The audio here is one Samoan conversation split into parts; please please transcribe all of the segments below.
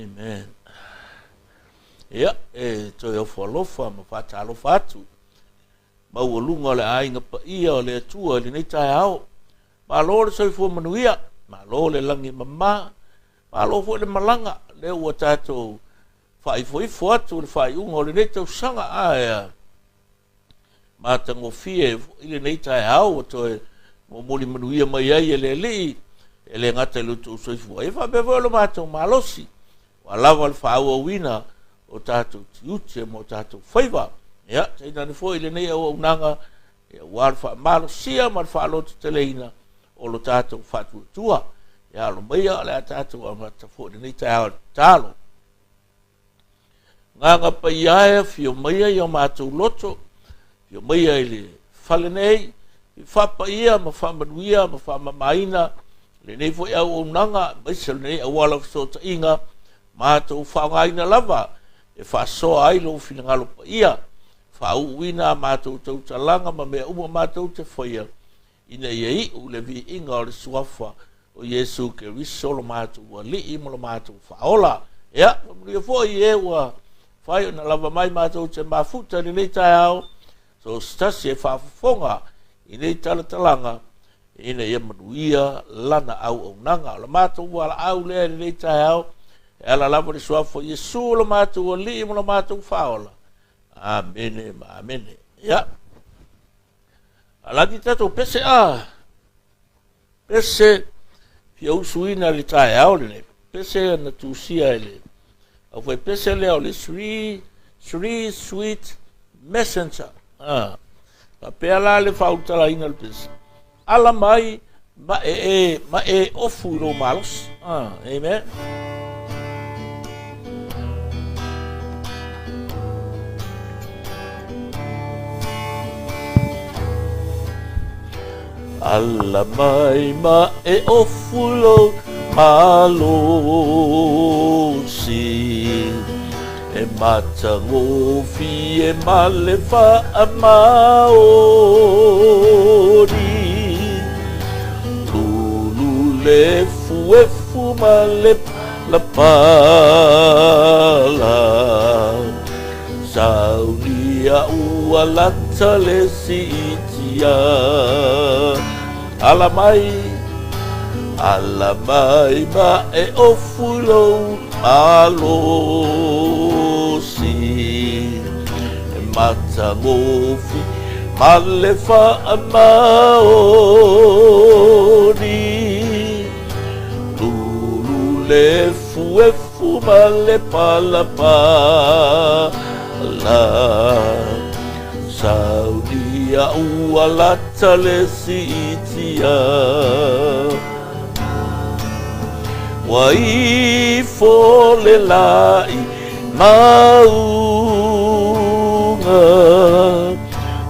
Amen. Ia, e toe ofo alofa ma faatalofa atu. Maualuga o le aiga paia o le Atua i lenei taeao. Malo le soifua manuia, malo le lagi e mama, malo foi le malaga, lea ua tatou faaifoifo atu le faaiuga o lenei tausaga. Ae matagofie foi lenei taeao ua toe momoli manuia mai ai e le Alii, e le gata i lo outou soifua, ia faapea foi lo matou malosi, ua lava le faaauauina o tatou tiute ma o tatou faiva. Ia, tainane foi lenei auaunaga, ia, ua le faamalosia ma le faalototeleina o lo tatou faatuatua. Ia, alo maia o le a tatou amata foi lenei taeao i le tatalo. Agaga Paia e, afio maia i o matou loto, afio maia i le fale nei, i faapaia ma faamanuia ma faamamaina lenei foi auaunaga, aemaise o lenei auala o fesootaiga, matou faaaogaina lava e faasoa ai lou finagalo paia, faauuina a matou tautalaga ma mea uma matou te faia, ina ia iu le viiga o le suafa o Iesu Keriso lo matou Alii ma lo matou Faaola. Ia, faamanuia foi i e ua fai ona lava mai matou te mafuta i lenei taeao, so o se tasi e faafofoga i nei talatalaga, ina ia manuia lana auaunaga. O le matou valaau lea i lenei taeao, e ala lava le suafa o Iesu lo matou Alii ma lo matou Faaola. Amene ma amene. Ia, alagi tatou pese a. Pese fia usuina le taeao lenei. Pese na tusia e le au fai pese lea o le three sweet messenger. Ah. Faapea la le faaulutalaina o le pese. Ala mai ma e, e, ma e ofu i lou malosi. Ah, amen. Ala mai ma e ofu lou malosi, E matagofie ma le faamaoni. Lulu le efuefu ma le palapala, Saunia ua lata le siitia. Ala mai, ala mai ma e ofu i lou malosi. E matagofie ma le faamaoni. Lulu le efuefu ma le palapala, Saunia ua lata le siitia. Ua ifo le la'i mauga,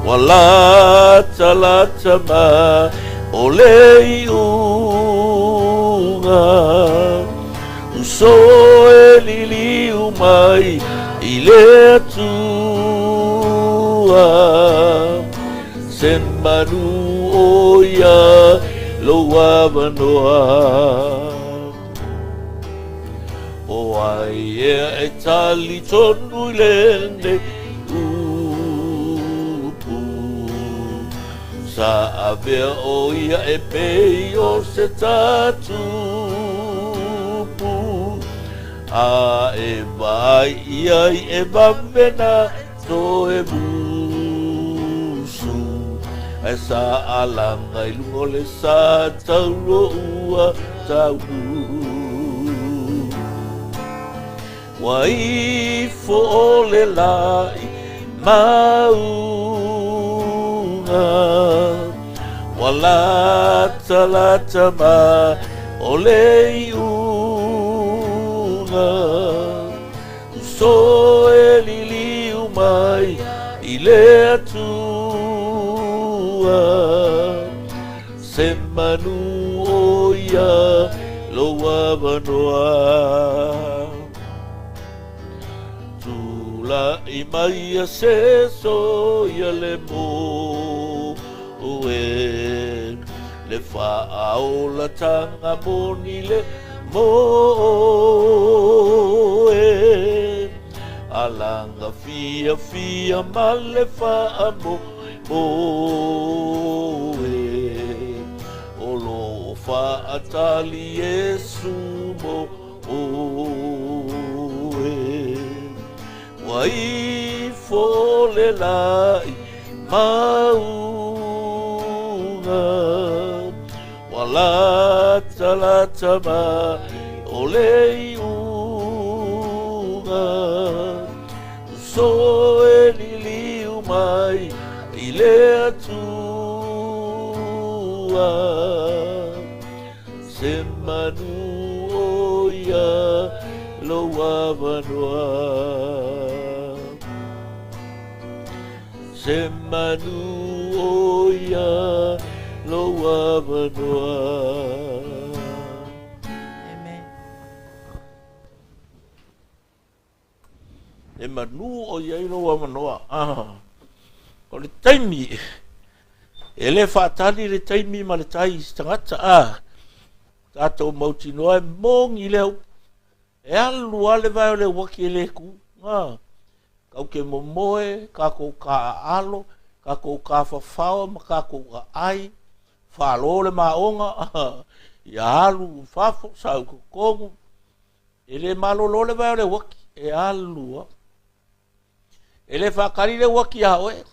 Ua latalata mai o le iuga. Uso e liliu mai i le Atua, Se manu o ia lou avanoa. O ai ea e tali tonu i lenei upu, Sa avea o ia e pei o se tatupu, A e vaai i ai e vave na toe musu, Ae sa alaga i luga o le sa taulo ua taunu. Ua ifo o le la'i mauga, Ua latalata mai o le iuga. Uso e liliu mai i le Atua, Se manu o ia lou avanoa. Tula'i mai a se soia le moe, Le faaolatanga moni le Alaga fiafia ma le faamoemoe, O lo o faatali Iesu mo oe. Ua ifo le la'i mauga, Ua latalata mai o le iuga. Uso e liliu mai i le Atua, Se manu o ia lou avanoa. Se manu o ia lou avanoa. Amen. E manu o i ai lou avanoa. Ah. O le taimi, e le faatali le taimi ma le tai i se tagata. Ah. Tatou mautinoa e mogi lea upu. E alu lava le vae o le uaki e le kū. Ah. Kau ke momoe, kākou kāʻaʻalo, kākou kāfafao ma kākou ʻaʻai, fālō le māʻoga, ia alu i fafo, sau i totonu. E le malolo le vae o le uaki, e alu lava. E le faatali le uaki iā oe.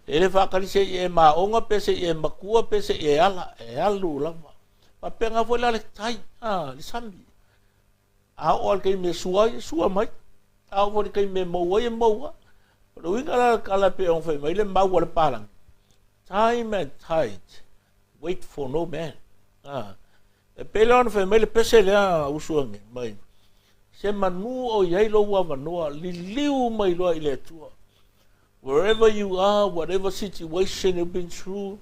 E le faatali se i e māʻoga pe se i e matua pe se i e ala, e alu lava. Faapena foi la le tai, a, le sami. A oo lava i le taimi e sua ai, e sua mai. A oo foi i le taimi e mou ai, e mou lava. O le uiga la o le tala e pei ona fai mai le mau a le palagi, Time and tide wait for no man. A, e pei la ona fai mai le pese lea a usu ane mai, Se manu o i ai lou avanoa, liliu mai loa i le Atua. Wherever you are, whatever situation you've been through,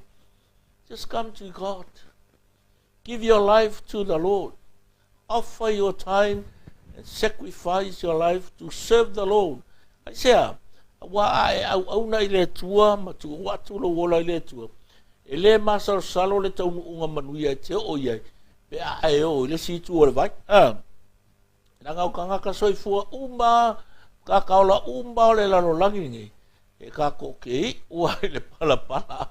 just come to God. Give your life to the Lord. Offer your time and sacrifice your life to serve the Lord. Aisea? Aua a e auauna i le Atua ma tuu atu lou ola i le Atua, e le masalosalo le taunuuga manuia e te oo i ai pe a e oo i le isi itu o le vai. A, leaga o tagata soifua uma, tagata ola uma o le lalolagi lenei, E kākou ke iʻu a i le palapala,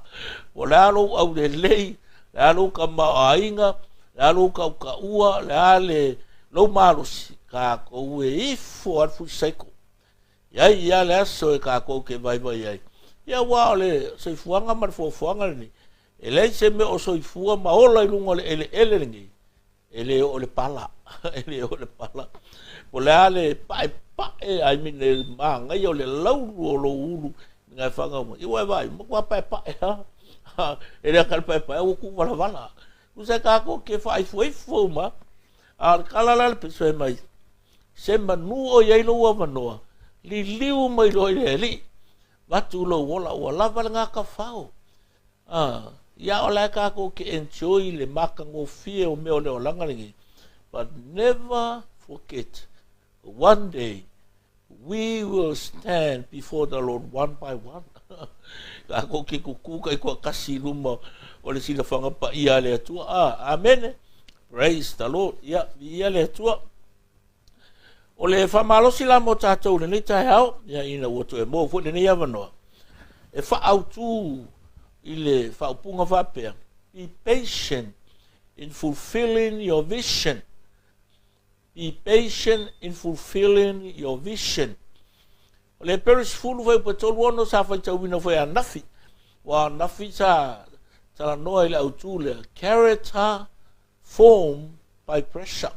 po o le a lou aulelei, le a lou tamaoaiga, le a lou tautaua, le a le lou malosi, kākou e ifo a le full cycle. I ai ia le aso e kākou ke vaivai ai. Ia ua o le soifuaga ma le fuafuaga lenei, e leai se mea o soifua ma ola i luga o le eleele lenei, E le oo le pala, e le oo le pala. Po o le a le paepae, I mean, le māgaia o le laulu o lou ulu i ngā whangau mai. I ua e vaai, matua paepae ha. E le aka le paepae, ua kūwalawala. Tusa e kākou ke whaaifuaifua uma. A o le kala la le peso e mai, se manu o i ai lou avanoa, liliu mai loa i le Alii, vatu lou ola, ua lava le gakafao. Ah, ia o la e kākou ke enjoy le makagofie o mea o le olaga lenei, but never forget, one day we will stand before the Lord one by one. Kākou ke kukū kaikoakasi i luma o le silafaga paia a le Atua. Ah, amene. Praise the Lord. Ia, viia le Atua. O le faamalosi la mo tatou i lenei taeao, ia ina ua toe maua foi lenei avanoa, e faaautu i le faaupuga faapea, Be patient in fulfilling your vision. Be patient in fulfilling your vision. O le Heberi 10 fuaiupu e 36 sa faitauina foi ananafi, ua ananafi sa talanoa i le autu lea, character formed by pressure.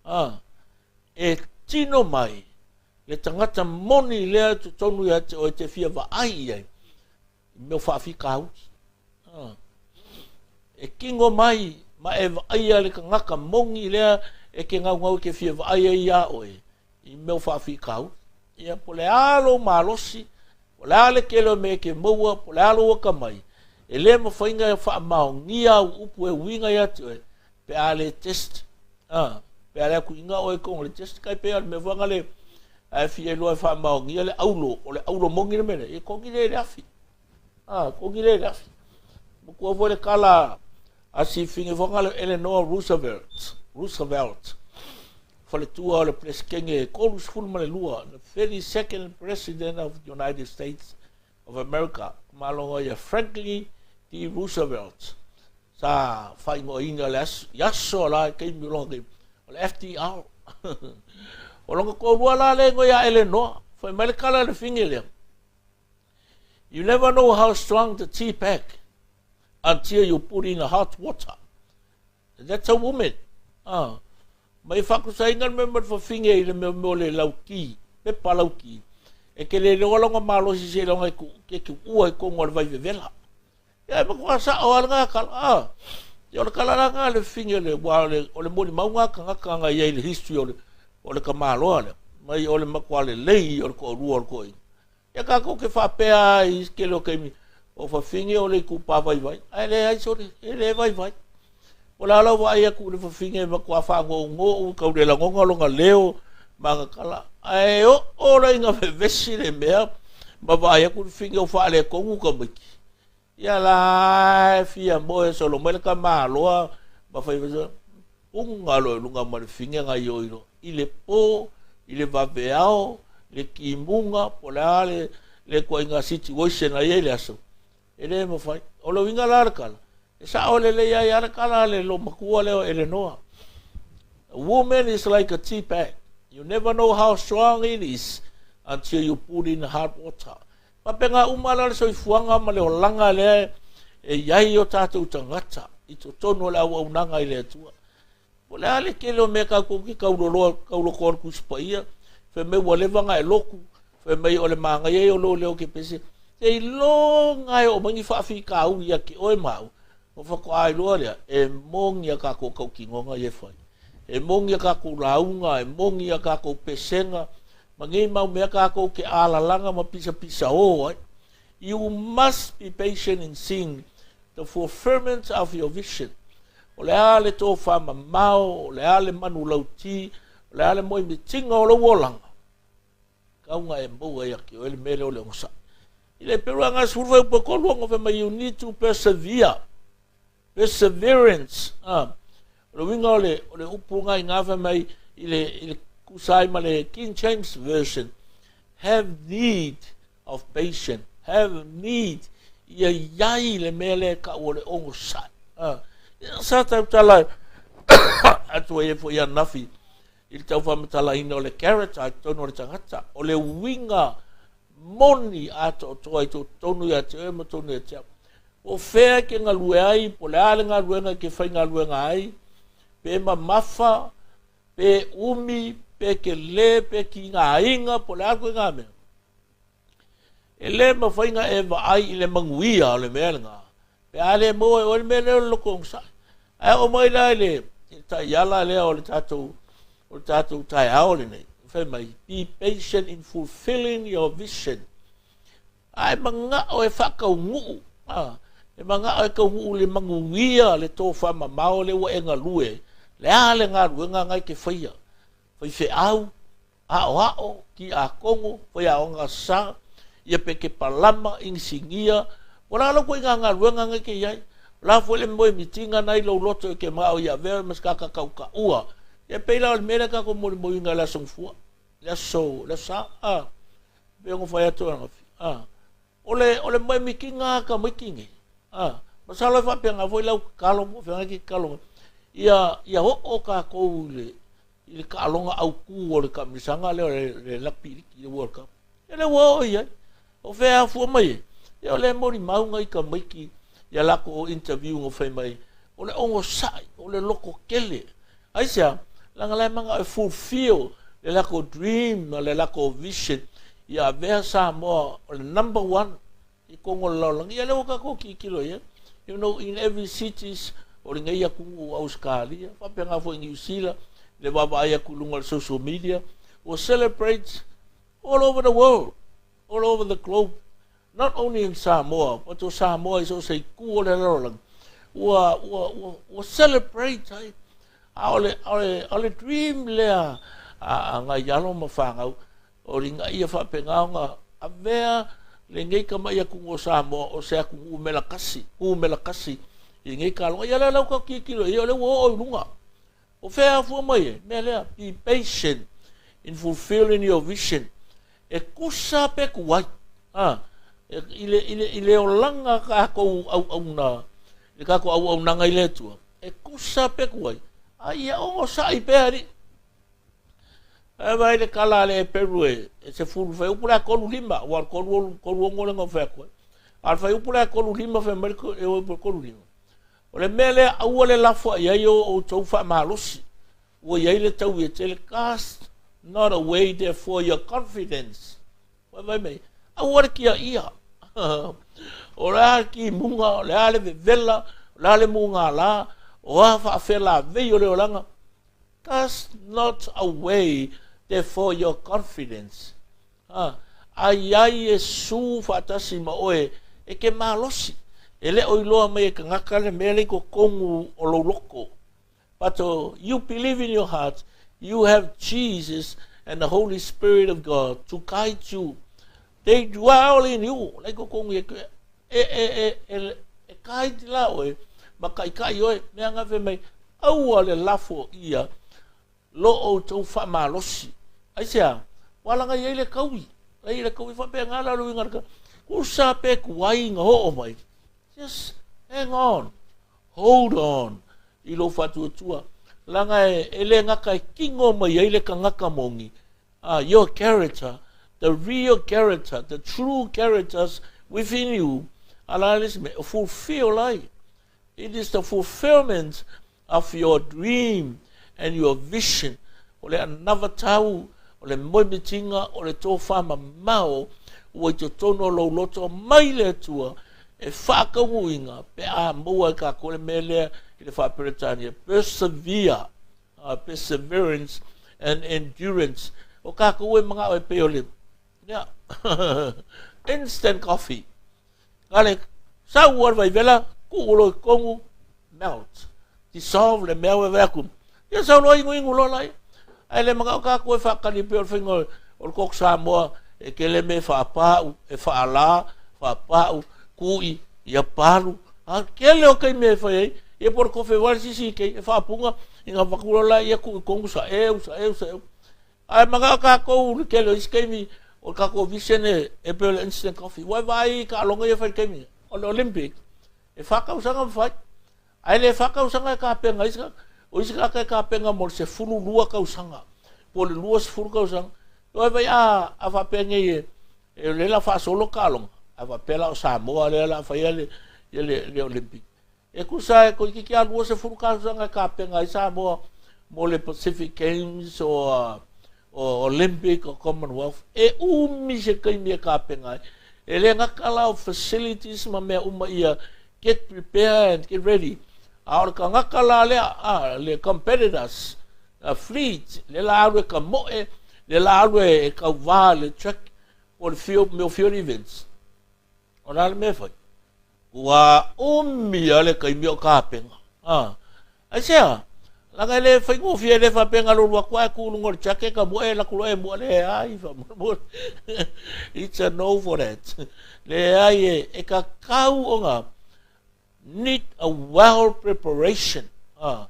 Ā, e tino mai le tagata moni lea i totonu ia te oe te fia vaai i ai, i mea o faafitauli. Ā, e kino mai ma e vaaia le tagata moni lea e ke gaugau e ke fia vaai ai iā oe, i mea o faafitauli. Ia, po o le a lou malosi, po o le a le tele o mea e ke maua, po o le a lou atamai, e le mafai ona faamaonia au upu e uiga ia te oe, pe a le test, a, pe a le atu inga oe tonu le test, kai pei o le mea foi lena le, a e fia iloa e faamaonia le aulo, o le aulo moni le mea lea, e togi lea i le afi. A, togi lea i le afi. Matua foi le tala a sifine foi lena le Eleanor Roosevelt. Roosevelt, faletua o le Peresetene e 32, the 32nd President of the United States of America, tamaloga ia Franklin D. Roosevelt, sa faaigoaina le aso, i aso la i taimi o lona taimi, o le FDR. O lona toalua la lea igoa ia Elenoa, fai mai le tala a le fine lea, You never know how strong the tea bag until you put in the hot water. That's a woman. Ah. Mai faakusaina le mea ma le fafine i le mea o le lauti, pepa lauti. E te le iloa lona malosi seiloga e tu, ke tuua i totonu o le vai vevela. Ia e matua sao lava lena tala. Ah. Ia o le tala la lena a le fafine le, ua o le, o le molimauga a tagata na i ai i le history o le, o le tamaloa lea. Mai o le matua lelei o le toalua o le toeaina. Ia tatou te faapea lava i isi tele o taimi, o fafine o le itupa vaivai, ae leai sole, e le vaivai. O le a lau vaai atu i le fafine e matua faanounou, tau le lagona lona leo ma ana tala, ae oo la ina vevesi le mea ma vaai atu le fafine o faaletonu tamaiti. Ia la e fia moe solo mai le tamaloa ma fai mai puga loa i luga ma le fine gaioi loa i le po, i le vaveao, le timuga, po o le a le, le ituaiga situation a i ai le aso, e le mafai. O le uiga la o le tala, e sao lelei ai lava le tala a le loomatua lea o Elenoa. A woman is like a tea bag. You never know how strong it is until you put in hot water. Faapena uma la le soifuaga ma le olaga lea e i ai o tatou tagata i totonu o le auaunaga i le Atua. Po o le a le tele o mea tatou te tauloloa, tauloko o le Tusi Paia, fai mai ua leva ona e lotu, fai mai o le manaia ia o lou leo ke pese, seiloga e oo mai ni faafitauli ia te oe ma au, ona faatoa iloa lea, e moni a tatou tautinoga ia e fai. E moni a tatou lauga, e moni a tatou pesega, Ma nei mau mea kākou ke ʻālalaga ma pisapisaō ai. You must be patient in seeing the fulfillment of your vision. O le a le tōfā mamao, o le a le manulauti, o le a le moemitiga o lou olaga, kauga e maua ia te oe le mea lea o le onosai. I le pelu a ngā sefulu fuaiupu e tolu, ona fai mai, you need to persevere. Perseverance, a. O le uiga o le, o le upu nga i ngā fai mai i le, i le tusa ai ma le King James Version, have need of patience, have need, ia iai le mea lea e kau o le onosai. A. Sa tautala atu ai e foi ananafi i le tau faamatalaina o le character i totonu o le tagata, o le uiga moni atoatoa i totonu ia te oe ma totonu ia te au. Po o fea e ke galue ai, po o le a le galuega e ke faigaluega ai, pe mamafa, pe umi, pe kele, pe kigaina, po o le a koe ngā mea. E le mafai ona e vaai i le manuia o le mea lena, pe a le maua e oe le mea lea o le loto onosai. Ae oo mai la i le taiala lea o le tatou, o le tatou taeao lenei, fai mai, be patient in fulfilling your vision. A e manao e faataunuu, a, e manao e taunuu le manuia, le tofamamao lea ua e galue, le a le galuega na e te faia, faifeau, aoao, tiakono, faiaoga sa, ia pe te palama, inisinia, ua la lau koe i ngā galuega na e te i ai. O la foi le moe mitinga na i lou loto e ke manao ia avea ma se kaka kaukaua. Ia pei la o le mea lea tatou molimauina i le aso Gafua, le aso, le aso Sa, a, pei ona fai atu ananafi, a, o le, o le moe mitinga a tamaiti nei, a, masalo e faapena foi lau tatalo po o feagai ke tatalo mai, ia, ia oo tatou i le, i le taaloga autu o le taamilosaga lea o le Rugby League, le World Cup. Ia lea ua oo i ai. O fea e afua mai ai? Ia o lea e molimau nai tamaiti i a latou interview na fai mai, o le onosai, o le loto tele. Aisea? Leaga la e manao e fulfill le latou dream ma le latou vision ia avea Samoa o le number one i totonu o le lalolagi. Ia lea ua tatou tilotilo i ai. You know, in every cities o lenei atunuu o Ausetalia, faapena foi i Niu Sila, le vaavaai atu i luga o le social media, ua celebrate all over the world, all over the globe, not only in Samoa, but o Samoa i so o se itu o le lalolagi, ua, ua, ua, ua celebrate ai. A o le, a o le, a o le dream lea a, a nai alo ma fanau, O ina ia faapena ona avea lenei tama'i atunuu o Samoa o se atunuu melakasi, pu melakasi i lenei taloga. Ia lea la ua tatou tilotilo i ai, o lea ua oo i luga. O fea afua mai ai? Mea lea, be patient in fulfilling your vision. E kusa pe kuai. Ha, i le, i le, i le olaga kākou auauna, i le kākou auaunaga i le Atua, e kusa pe kuai. A ia ogosaʻi pea alii. Ae vaai le kala a le Eperu e, e sefulu fuaiupu la e 35, ua o le 36 le na fai atu ai. A o le fuaiupu la e 35 fai mai le fuaiupu e 35. O le mea lea aua le lafoai ai o outou faamalosi, ua i ai le taui e tele, cast not away therefore your confidence. Fai mai, aua le tiaia. O le a le timuga, o le a le vevela, o le a le mugala, o a faafelavei o le olaga. Cast not away therefore your confidence. A, a i ai Iesu faatasi ma oe, e ke malosi. E le o iloa mai e kangaka le mea le i totonu o lou loto. But you believe in your heart, you have Jesus and the Holy Spirit of God to guide you. They dwell in you. Lai totonu e, e, e, e, e, e guide la oe, ma kaikai oe, mea ngafe mai, aua le lafo ia, lo outou faamalosi. Aisea? Ua laga i ai le taui. Ai le taui faapena la le uiga o le Kusa pe kuai na oo mai. Just hang on. Hold on. I lou faatuatua. Laga e, e le gata e kino mai ai le kangaka moni. Your character, the real character, the true characters within you, ala le isi mea, fulfill ai. It is the fulfillment of your dream and your vision. O le anavatau, o le moemitiga, o le tofa mamao ua i totonu o lou loto mai le Atua e faataunuuina pe a maua e kākou le mea lea i le faa-Peretania, persevere, perseverance and endurance. O kākou e manao e pei o le, yeah, instant coffee. Gale, sau o le vaivela, tuu loa i totonu, melt, dissolve le mea ua aku. Ia sau loa inu inu loa laia. Ae le manao kākou e faatali pei o le faiga o le koko Samoa e tele mea e faapau, e faalā, faapau, kuʻi, ia palu. A tele o taimi e fai ai, ia po o le kofe wale sisi kei e faapuna ina avatu loa laia tuu i totonu saeu, saeu, saeu. Ae manao kākou le tele o isi taimi o le tatou vision e, e pei o le instant coffee. Ua e vaai i taaloga ia e fai i le taimi o le Olympic, e 4 tausaga ma fai. Ae le 4 tausaga e tapena isi tagata. O isi tagata e tapena mo le 12 tausaga, po o le 20 tausaga. Ua e vaai a, a faapea nei e, e le la faasolo taaloga, a faapea la o Samoa lea la faia le, le, le, le Olympic. E tusa e toeitiiti lava 20 tausaga e tapena ai Samoa mo le Pacific Games o, o Olympic o Commonwealth. E umi se taimi e tapena ai. E le gata la o facilities ma mea uma ia get prepared and get ready. A o le kangaka la lea, a, le competitors, fleet, le la alu e ka moe, le la alu e, e kauvā le track, o le field, mea o field events. O la le mea e fai. Ua umi a le taimi o kapenga. Ah. Aisea? Laga e le faigofie e le faapea lolu atu ae tu i luga o le track e ka moe laku loa e mua leai faamolemole. It's a no for that. Leai e, e kakau ona need a well preparation. Ah.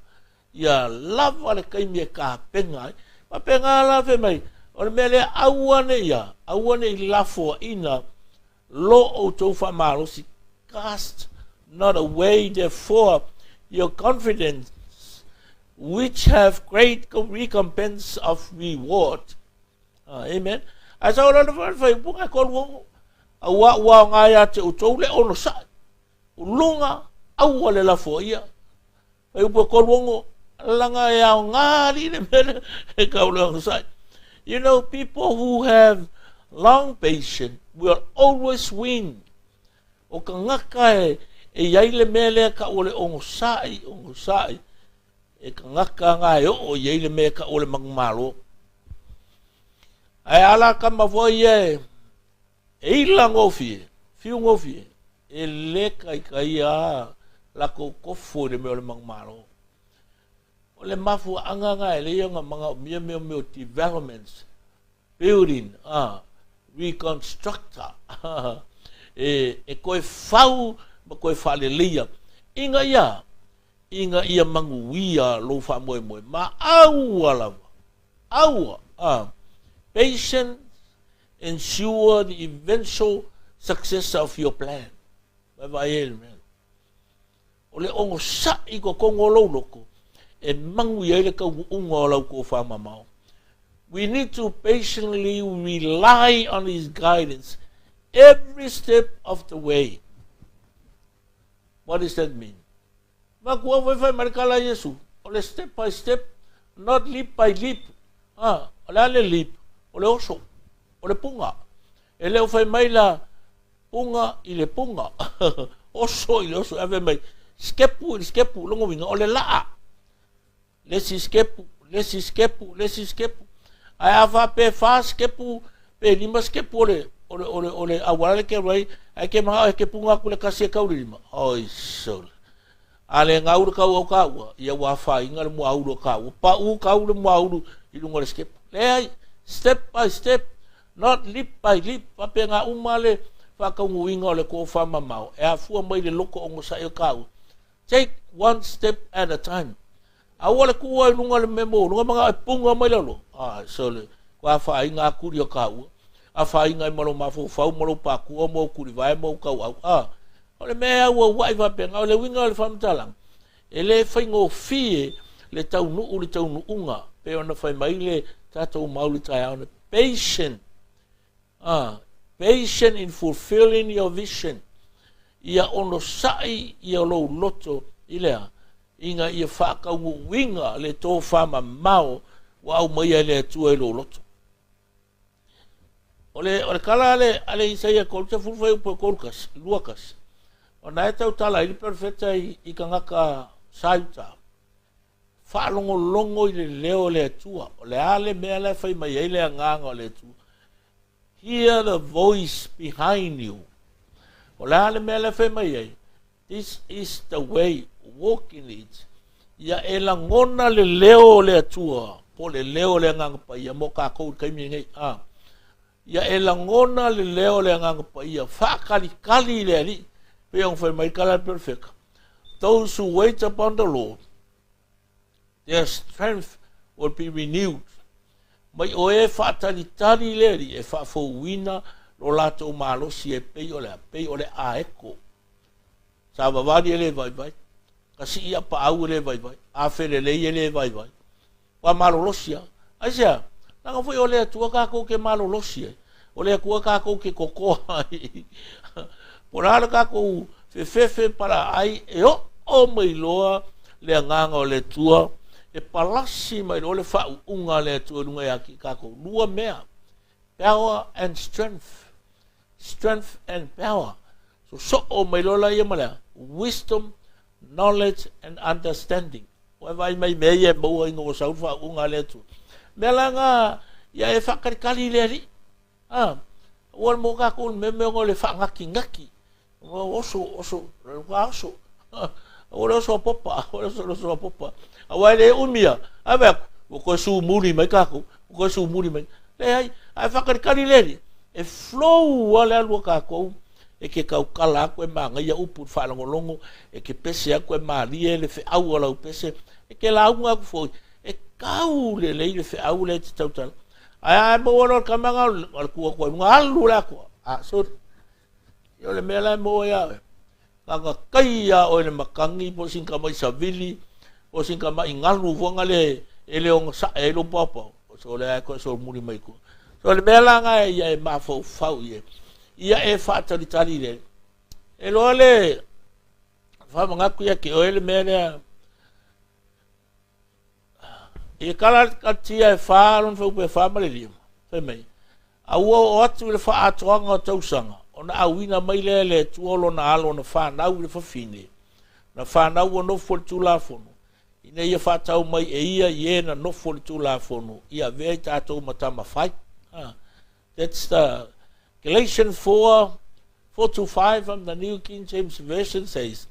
Ia lava le taimi e kapenga ai. Faapena la fai mai, o le mea lea aua ne ia, aua ne i lafoaina lo outou faamalosi. Cast not away therefore your confidence, which have great recompense of reward. Amen. Ae sau la le fuaiupu e 36. Auā ua aoga ia te outou le onosai. Uluga aua le lafoaia. Fuaiupu e 36, laga e aoga alii le mea lea e kau le onosai. You know, people who have long patience will always win. O kangaka e, e iai le mea lea kau o le onosai, onosai, e kangaka nga e oo i ai le mea kau o le manumalo. Ae ala kama foi e, e ila gofie, fiu gofie, e le kaikaia lakou kofo i le mea o le manumalo. O le mafuaaga ga e lei ona manaomia mea o mea o developments, building, reconstructor, e, e toe fau ma toe faaleleia. Ina ia, Ina ia manuia lou faamoemoe, ma aua lava, aua, a, patience ensure the eventual success of your plan. Vaevae ai le mea. O le onosai i totonu o lou loto e manuia ai le taunuuga o lau tofamamao. We need to patiently rely on His guidance every step of the way. What does that mean? Matua foi fai mai le tala a Iesu, o le step by step, not leap by leap. Ha, o le a le leap? O le oso, o le puga. E le o fai mai la puga i le puga, oso i le oso, ae fai mai sikepu i le sikepu, lona uiga o le laa. Le isi sikepu, le isi sikepu, le isi sikepu. Ae a faapea e fa sikepu pe lima sikepu o le, o le, o le, o le auala le ke alu ai, ae ke manao e ke puga atu le tasi e kau le lima. Oi sole. A le gau le kau au kaua, ia ua afaina le muaulu o kaua. Pau kau le muaulu i luga o le sikepu. Leai, step by step, not leap by leap, faapena uma le faataunuuina o le tofamamao e afua mai le loto onosai o kaua. Take one step at a time. Aua le tuua i luga le mea maualuga manao e punga mai lalo. Ah, sole, kua afaina akuli o kāua. Afaina ai ma lou mafaufau ma lou pākua ma ou tulivae ma ou tauau. Ah, o le mea e auauai faapena, o le uiga o le faamatalaga, e le faigofie le taunuu le taunuuga, pei ona fai mai le tatou mauli taeao nei, patient A, patient in fulfilling your vision, ia onosai ia lou loto i le a? Ina ia faataunuuina le tofamamao ua aumaia e le Atua i lou loto. O le, o le tala a le, a le Isaia 30 fuaiupu e 31, 21, ona e tautala ai le perofeta i, i tagata sa i uta. Faalogologo i le leo o le Atua. O le a le mea la e fai mai ai le Agaga o le Atua? Hear the voice behind you. O le a le mea la e fai mai ai? This is the way, walk in it. Ia e lagona le leo o le Atua, po o le leo o le Agaga Paia mo kākou i le taimi lenei. Ah. Ia e lagona le leo o le Agaga Paia, faakalikali i le Alii, pei ona fai mai tala a le Perofeta, Those who wait upon the Lord, their strength will be renewed. Mai o e faatalitali i le Alii e faafouina lo latou malosi e pei o le a? Pei o le aeko. Savavali e le vaivai, kasii a paau e le vaivai, afelelei e le vaivai. Ua malolosi lava. Aisea? Leaga foi o le Atua kākou ke malolosi ai. O le Atua kākou ke kokoa ai. Po o le a le kākou fefefe palaai e oo mai loa le agaga o le Atua e palasi mai loa le faauuga a le Atua i luga ia ki kākou. Lua mea, power and strength. Strength and power. Sosoo mai loa laia ma le a? Wisdom, knowledge and understanding. Ua e vaai mai i mea ia e maua ina ua sau le faauuga a le Atua. Mea la na ia e faakalikali i le Alii. A, ua le mo kākou le mea mea o le faanatinati. Oso, oso, ua oso. Ua le oso a popa, ua le oso, oso a popa. Aua e le umi ia, a vaai atu, ua toe sumuli mai kākou, ua toe sumuli mai. Leai, ae faakalikali i le Alii, e flow lava le alu a kākou e ke tautala aku e manaia upu i le faalogologo, e ke pese aku e malie le feau o lau pese, e ke lauga aku foi, e kau lelei le feau lea e te tautala. Ae a e maua loa le tama lena o le tu atu ai i luga, alu le atoa. A, sorry. Ia o le mea la e maua iā oe. Na ona kai lava oe i le matagi po o sina tama'i savili, po o sina tama'i galu foi na le e le ogasae ai lou paopao, sole lava e toe solomuli mai tua. So o le mea la na ia e mafaufau i ai, ia e faatalitali i le E iloa le faamanatu ia te oe le mea lea I kala katia e whā, lona whaupu e whā ma le lima. Fai mai, a ua oo atu i le faaatoaga o tausaga, ona auina mai lea e le Atua o lona alo na fanau i le fafine, na fanau ua nofo i le Tulafono, ina ia faatau mai e ia i e na nofo i le Tulafono, ia avea i tatou ma tama fai. Ha. That's the Galatians 4, 4 to 5 from the New King James Version says,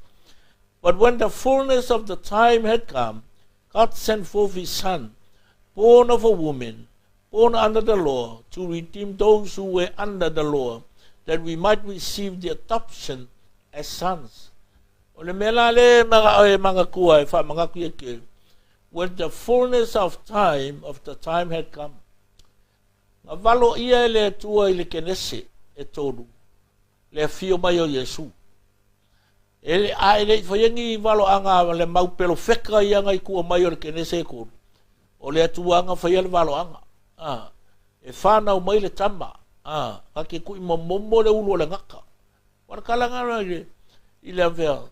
But when the fullness of the time had come, God sent forth his son, born of a woman, born under the law, to redeem those who were under the law, that we might receive the adoption as sons. O le mea la lea e manao e manatua e faamanatu ia te when the fullness of time of the time had come. Na valoia e le Atua i le Kenese e tolu le afio mai o Iesu. E le, a e le i faia ni valoaga a le mau pelofeka ia na i tua mai o le Kenese e tolu, o le Atua na faia le valoaga. A, e whanau mai le tama, a, na te kui momomo le ulu o le gata. O le kala ngana i le, i le avea,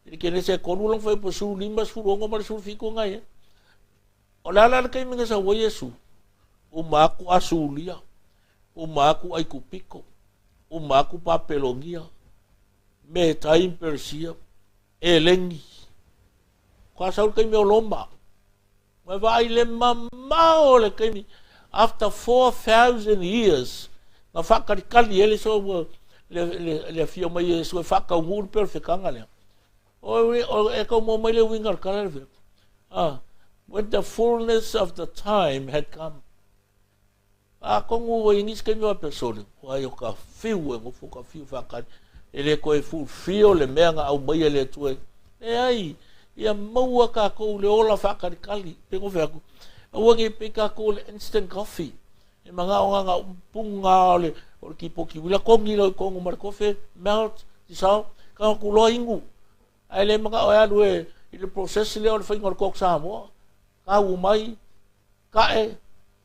i le Kenese e tolu lang fai po 15, 16 ma le 17 ngai e. O le ala le taimi na sau ai Iesu, uma aku Asuria, uma aku Aikupito, uma aku Papelonia, Metai ma Peresia, Eleni. Ka sau le taimi o Roma. Ma vaai le mamao o le taimi, after 4,000 years, na faakalikali ai le so le, le, le afio mai Iesu e faataunuu le perofetaga lea. O, o, e tau mua mai le uiga o le tala le Ah, when the fullness of the time had come. Atonu ua i nisi taimi faapea, Sole, ai o ka fiu e nofo ka fiu faakali. E le toe fulfill le mea na aumaia e le Atua. Leai, ia maua tatou le ola faakalikali. Pe no fai atu, aua nei pei tatou le instant coffee. E manao na na punga o le, o le kipoti uila kogi loa i totonu ma le kofe, melt, dissolve, ka atu loa inu. Ae le manao e alu e, i le process lea o le faiga o le Coke Samoa. Kau mai, ka'e,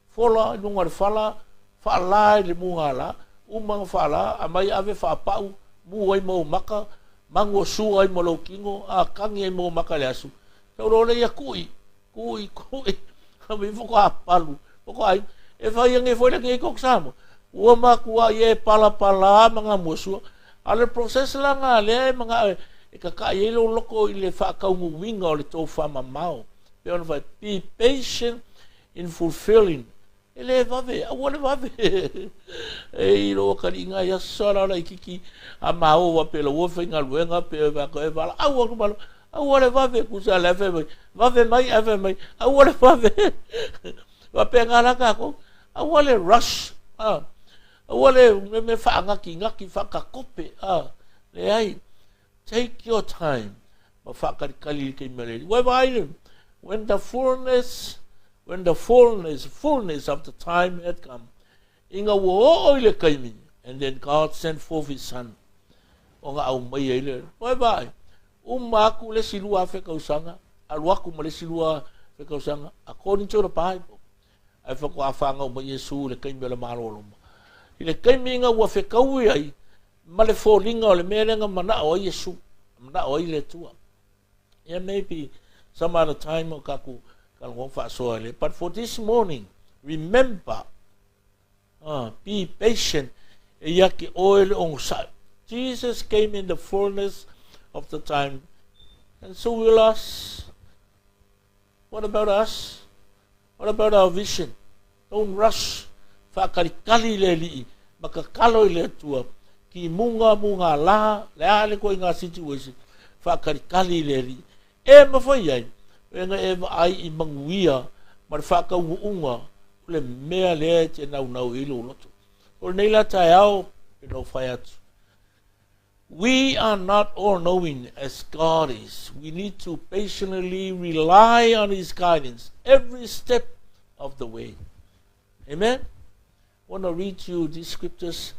fola i luga o le fala, faalā i le mugala, uma ona faalā, aumai ave faapau, mu ai ma ou maka, magu o sua ai ma lou kino, a kagi ai ma ou maka i le aso. Sau loa lea ia ku'i, ku'i, ku'i, ave ifo faatoa palu, faatoa ai. E fai ane foi lenei Coke Samoa. Ua matuai e palapala ma gamua sua. A o le process la lena lea e manao e kaka'i ai lou loto i le faataunuuina o le tofamamao. Pei ona fai, be patient in fulfilling. E le vave, aua le vave. E i lou akaliiga i aso ala laitiiti a ma o pe lau faigaluega pe va ko e vala aua ku malo aua le vave ku sa le fe mai vave mai ae fai mai aua le vave. Faapena la tatou, aua le rush, a aua le mea faanatinati faakakope, a leai, take your time ma faakalikali i le taimi a le Alii. Ua e vaai le, when the fullness, when the fullness, fullness of the time had come, ina ua oo i le taimi, and then God sent forth his son, ona aumai ai le, ua e vaai, uma aku le isi 2000 tausaga, alu aku ma le isi 2000 tausaga, according to the Bible, ae faatoa fanau mai Iesu i le taimi o le Malo o Roma. I le taimi ina ua fetaui ai ma le foliga o le mea lea na manao ai Iesu, manao ai le Atua. Yeah, maybe some other time o tatou talanoa faasoa le. But for this morning, remember, be patient, e ia te oe le onosai. Jesus came in the fullness of the time, and so will us. What about us? What about our vision? Don't rush. Faakalikali le Alii ma tatalo i le Atua ki muga muga la, le a le koe ngā situation. Faakalikali le Alii. E mawhai ai, wena e vaai i manuia ma le whakauunga o le mea lea e te naunau i lou loto. O lenei la taeao, e no whai atu. We are not all-knowing as God is. We need to patiently rely on His guidance every step of the way. Amen? I want to read you these scriptures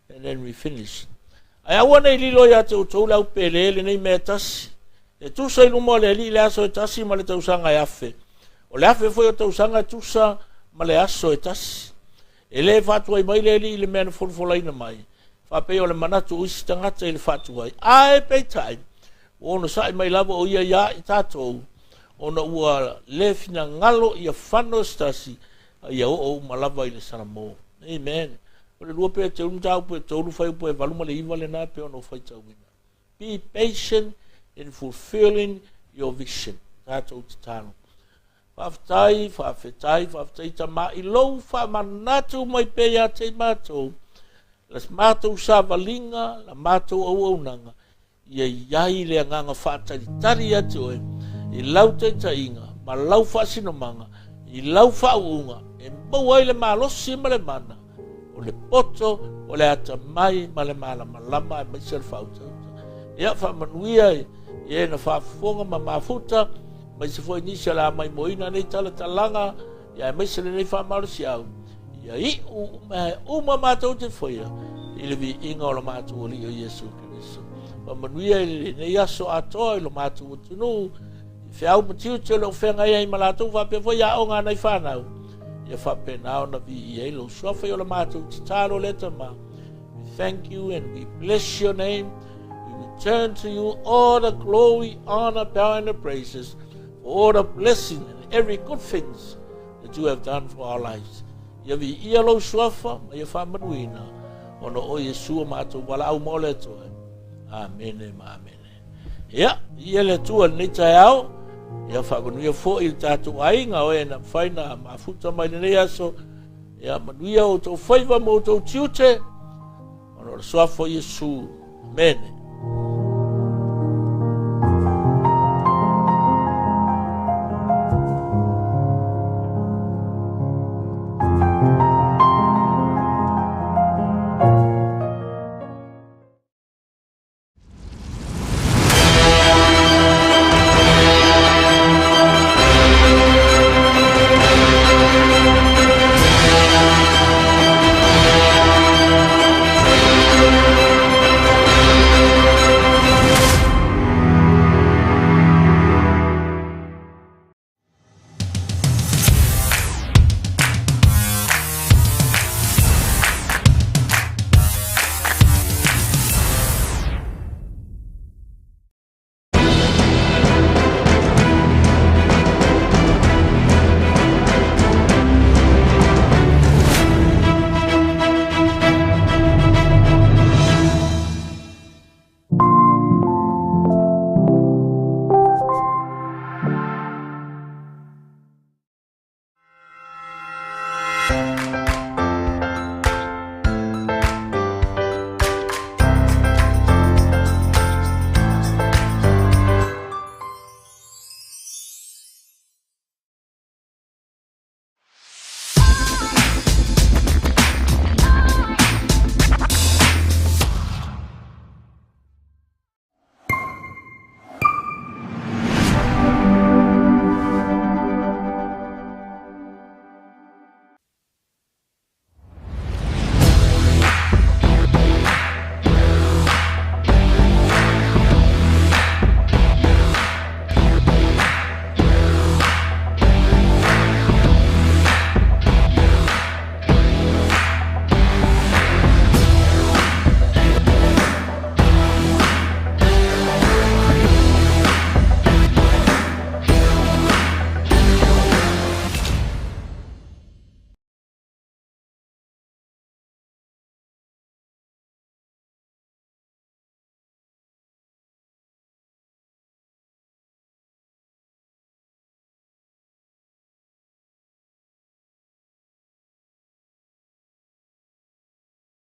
and then we finish. Ae aua nei lilo ia te outou le aupele lenei mea e tasi. E tusa i luma o le Alii le aso e tasi ma le tausaga e afe. O le afe foi o tausaga e tusa ma le aso e tasi. E le faatuai mai le Alii i le mea na folafolaina mai, faapei o le manatu o isi tagata i le faatuai. Ae peitai, ua onosai mai lava o ia iā i tatou, ona ua le finagalo ia fano se tasi, a ia oo uma lava i le Salamo. Amen. O le lua Peteru mataupu e tolu fuaiupu e valu ma le iva lena e pei ona ou faitauina. Be patient in fulfilling your vision. Tatou tatalo. Faafetai, faafetai, faafetai Tama i lou faamanatu mai pea ia te i matou, la matou savaliga, la matou auaunaga, ia i ai le agaga faatalitali ia te oe i lau taitaiga ma lau faasinomaga, i lau faauuga e maua ai le malosi ma le mana o le poto, o le atamai ma le malamalama aemaise o le faautauta. Ia faamanuia I e na faafofoga ma mafuta, aemaise foi nisi o le a maimoaina nei talatalaga, ia aemaise lenei faamalosiau, ia iu uma uma matou te faia i le viiga o lo matou Alii o Iesu Keriso. Faamanuia i lenei aso atoa i lo matou atunuu, i feau ma tiute o lo o feagai ai ma latou faapea foi aoga a nai fanau, ia faapena ona viia ai lou suafa i o le matou tatalo lea Tama. We thank you and we bless your name. We return to you all the glory, honor, power, and the praises for all the blessing and every good things that you have done for our lives. Ia viia lou suafa ma ia faamanuina ona o Iesu o matou valaau ma o le Atua. Amene ma amene. Ia, ia le Atua lenei taeao, ia faamanuia foi i le tatou aiga o e na mafai na mafuta mai lenei aso. Ia manuia o outou faiva ma outou tiute, ona o le suafa o Iesu. Amene.